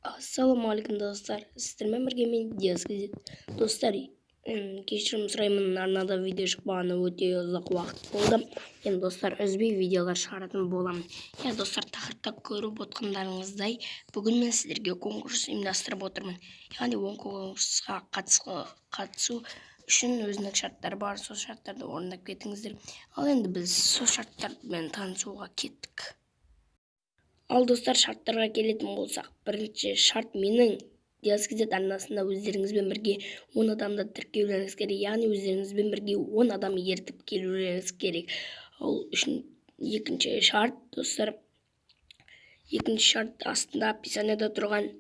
Ассалаумағалейкум, достар! Сіздермен бірге мен, Диас Кезет. Достар, кешірім сұраймын, арнада видео шықпағаны өте ұзақ уақыт болды. Енді, достар, үзбей видеолар шығаратын боламын. Иә, достар, тақырыпта көріп отқандарыңыздай, бүгін мен сіздерге конкурс ұйымдастырып отырмын. Яғни ол конкурсқа қатысу үшін өзінің шарттары бар, сол шарттарды орындап кетіңіздер. Ал енді біз сол шарттармен танысуға кеттік. Ал, достар, шарттарға келетін болсақ, бірінші шарт: менің Диас Кезет арнасында өздеріңізбен бірге 10 адамды тіркеулеріңіз керек, яғни өздеріңізбен бірге 10 адам ертіп келулеріңіз керек. Ал үшін екінші шарт, достар, екінші шарт: астында описанияда тұрған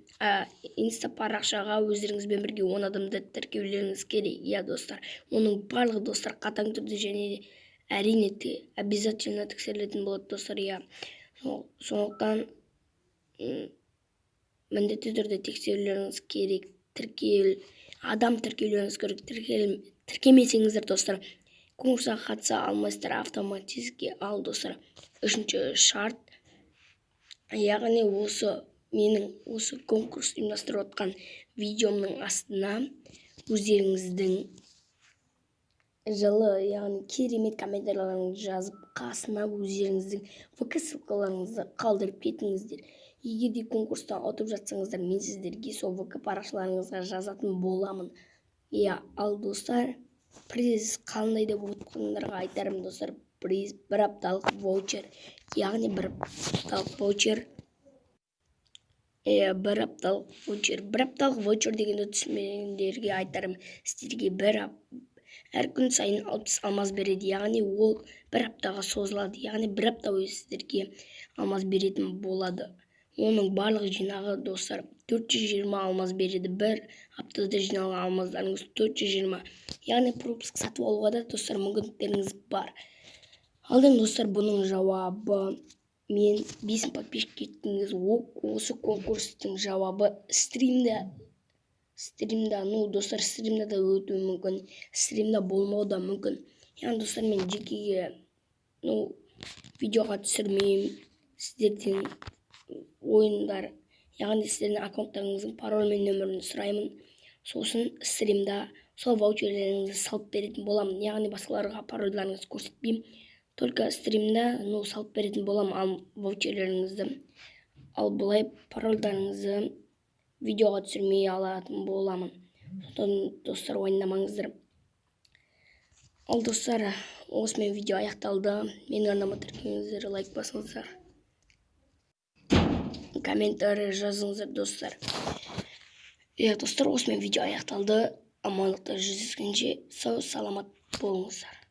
инста парақшаға өздеріңізбен бірге 10 адамды тіркеулеріңіз керек. Иә, достар, оның барлығы, достар, қатаң түрде және әрине обязательно тексерілетін болады, достар. Иә, сондықтан міндетті түрде тексерулеріңіз керек, тіркел адам тіркеулеріңіз керек. Тіркемесеңіздер, достар, конкурсқа қатыса алмайсыздар автоматически. Ал, достар, үшінші шарт, яғни осы менің осы конкурс ұйымдастырып отқан видеомның астына өздеріңіздің жылы, яғни керемет комментарийлеріңізді жазып, қасына өздеріңіздің ВК ссылкаларыңызды қалдырып кетіңіздер. Егер де конкурста ұтып жатсаңыздар, мен сіздерге сол ВК парақшаларыңызға жазатын боламын. Иә, ал, достар, приз қандай деп отқандарға айтарым, достар, приз бір апталық ваучер, яғни бір апталық ваучер. Иә, бір апталық ваучер. Бір апталық ваучер дегенді түсінбегендерге айтарым: сіздерге бір әр күн сайын 60 алмаз береді, яғни ол бір аптаға созылады, яғни бір апта бойы сіздерге алмаз беретін болады. Оның барлық жинағы, достар, 420 алмаз береді. Бір аптада жиналған алмаздарыңыз 420, яғни пропуск сатып алуға да, достар, мүмкіндіктеріңіз бар. Ал енді, достар, бұның жауабы мен 5000 подписчик жеткенге осы конкурстың жауабы стримда. Ну, достар, стримда да өтуі мүмкін, стримда болмауы да мүмкін. Яғни, достар, мен жекеге, ну, видеоға түсірмеймін, сіздерден ойындар, яғни сіздердің аккаунттарыңыздың пароль мен нөмірін сұраймын, сосын стримда сол ваучерлеріңізді салып беретін боламын. Яғни басқаларға парольдарыңызды көрсетпеймін, только стримда, ну, салып беретін боламын ал ваучерлеріңізді. Ал былай парольдарыңызды видеоға түсірмей алатын боламын, сондықтан, достар, уайымдамаңыздар. Ал, достар, осымен видео аяқталды. Менің арнама тіркеліңіздер, лайк басыңыздар, комментарий жазыңыздар, достар. Иә, достар, осымен видео аяқталды. Амандықта жүздескенше, сау саламат болыңыздар.